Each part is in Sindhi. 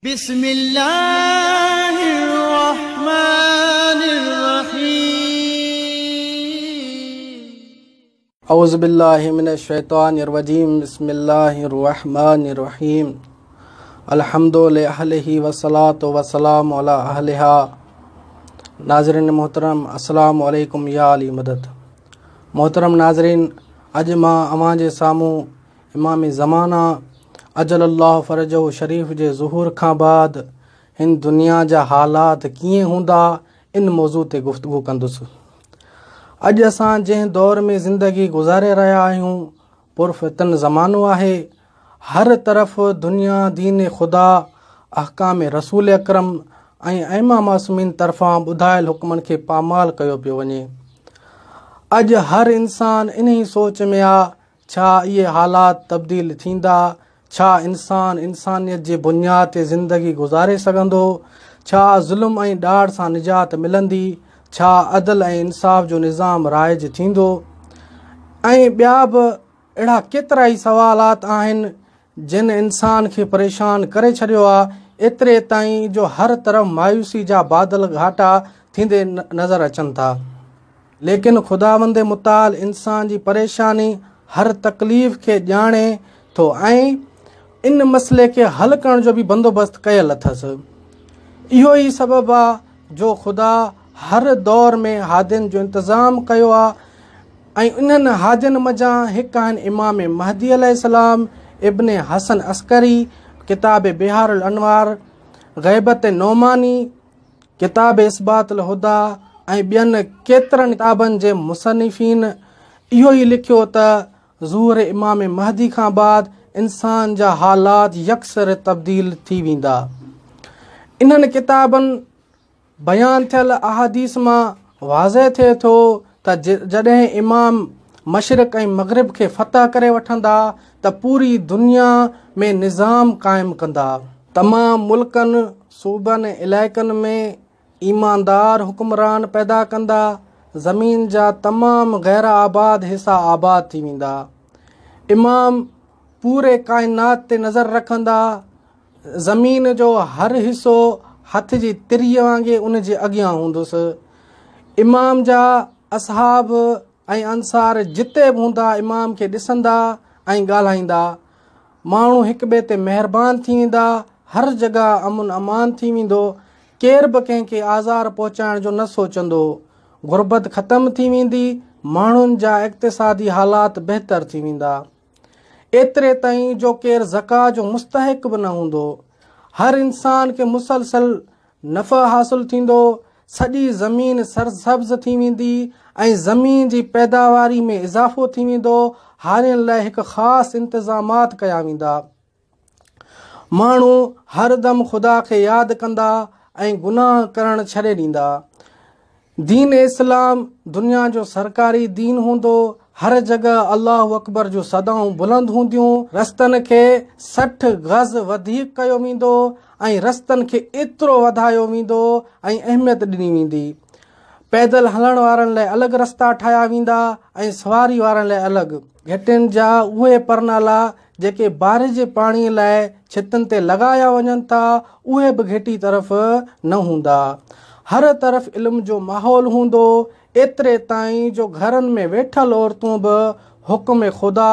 بسم الله الرحمن الرحيم. اعوذ بالله من الشيطان الرجيم بسم الله الرحمن الرحيم الحمد لأهله والصلاة والسلام على اهلها. ناظرين محترم، السلام عليڪم يا علي مدد. محترم ناظرين، اڄ مان اوهان جي سامهون امام زمانه عجل الله فرجه شريف جي ظهور کان بعد هن دنيا جا حالات ڪيئن هوندا، ان موضوع تي گفتگو ڪندس. اڄ اسان جنهن دور ۾ زندگي گذاري رهيا آهيون، پرفتن زمانو آهي. هر طرف دنيا دين خدا، احڪام رسول اڪرم ۽ ائمه معصومين طرفان ٻڌايل حڪمن کي پامال ڪيو پيو وڃي. اڄ هر انسان انهي سوچ ۾ آ، ڇا اهي حالات تبديل ٿيندا؟ ڇا انسان انسانيت جي بنياد تي زندگي گذاري سگهندو؟ ڇا ظلم ۽ ڏاڍ سان نجات ملندي؟ ڇا عدل ۽ انصاف جو نظام رائج ٿيندو؟ ۽ ٻيا به اهڙا ڪيترائي سوالات آهن جن انسان کي پريشان ڪري ڇڏيو آ، ايتري تائين جو هر طرف مايوسي جا بادل گهاٽا ٿيندي نظر اچن ٿا. ليڪن خداوند متعال انسان جي پريشاني، هر تڪليف کي ڄاڻي ٿو ۽ ان مسئلي کي حل ڪرڻ جو به بندوبست ڪيل اٿس. اهو ئي سبب آ جو خدا هر دور ۾ هادين جو انتظام ڪيو آ ۽ انهن هادين منجهان هڪ آهن امام مهدي عليه السلام، ابن حسن عسڪري، ڪتاب بحار الانوار، غيبت نعماني، ڪتاب اثبات الهديٰ ۽ ٻين ڪيترن ڪتابن جي مصنفين اهو ئي لکيو ته ظهور امام مهدي کان بعد انسان جا حالات يڪسر تبديل ٿي ويندا. انهن ڪتابن بيان ٿيل احاديث مان واضح ٿئي ٿو ته جڏهن امام مشرق ۽ مغرب کي فتح ڪري وٺندا ته پوري دنيا ۾ نظام قائم ڪندا. تمام ملڪن، صوبن ۽ علائقن ۾ ايماندار حڪمران پيدا ڪندا. زمين جا تمام غير آباد حصا آباد ٿي ويندا. امام پوري ڪائنات تي نظر رکندا. زمين جو هر حصو هٿ جي تريء وانگي ان جي اڳيان هوندس. امام جا اصحاب ۽ انصار جتي به هوندا امام کي ڏسندا ۽ ڳالهائيندا. ماڻهو هڪ ٻئي تي مهربان ٿي ويندا. هر جڳهه امن امان ٿي ويندو. ڪير به ڪنهن کي آزار پهچائڻ جو نه سوچندو. غربت ختم ٿي ويندي. ماڻهن جا اقتصادي حالات بهتر ٿي ويندا. ايتري تائين جو ڪير زڪوات جو مستحق به نه هوندو. هر انسان کي مسلسل نفع حاصل ٿيندو. سڄي زمين سرسبز ٿي ويندي ۽ زمين جي پيداواري ۾ اضافو ٿي ويندو. هارين لاء هڪ خاص انتظامات ڪيا ويندا. ماڻهو هر دم خدا کي ياد ڪندا ۽ گناهه ڪرڻ ڇڏي ڏيندا. دين اسلام دنيا جو سرڪاري دين هوندو. هر جڳهه الله اڪبر جون صدائون بلند هونديون. رستن کي 60 گز وڌيڪ ڪيو ويندو ۽ رستن کي ايترو وڌايو ويندو ۽ اهميت ڏني ويندي. پيدل هلڻ وارن لاء الڳ رستا ٺاهيا ويندا ۽ سواري وارن لاء الڳ. گهٽين جا اهي پرنالا جيڪي بارش جي پاڻي لاء ڇتن تي لڳايا وڃن ٿا، اهي به گهٽي طرف نه هوندا. هر طرف علم جو ماحول هوندو، ايتري تائين جو گهرن ۾ ويٺل عورتون به حڪم خدا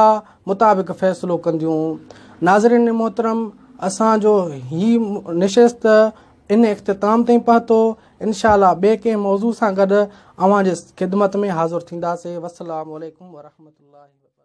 مطابق فيصلو ڪنديون. ناظرين محترم، اسان جو هي نشست ان اختتام تائين پهتو. انشاء الله ٻئي ڪنهن موضوع سان گڏ اوهان جي خدمت ۾ حاضر ٿينداسين. والسلام عليڪم ورحمة الله وبرڪاته.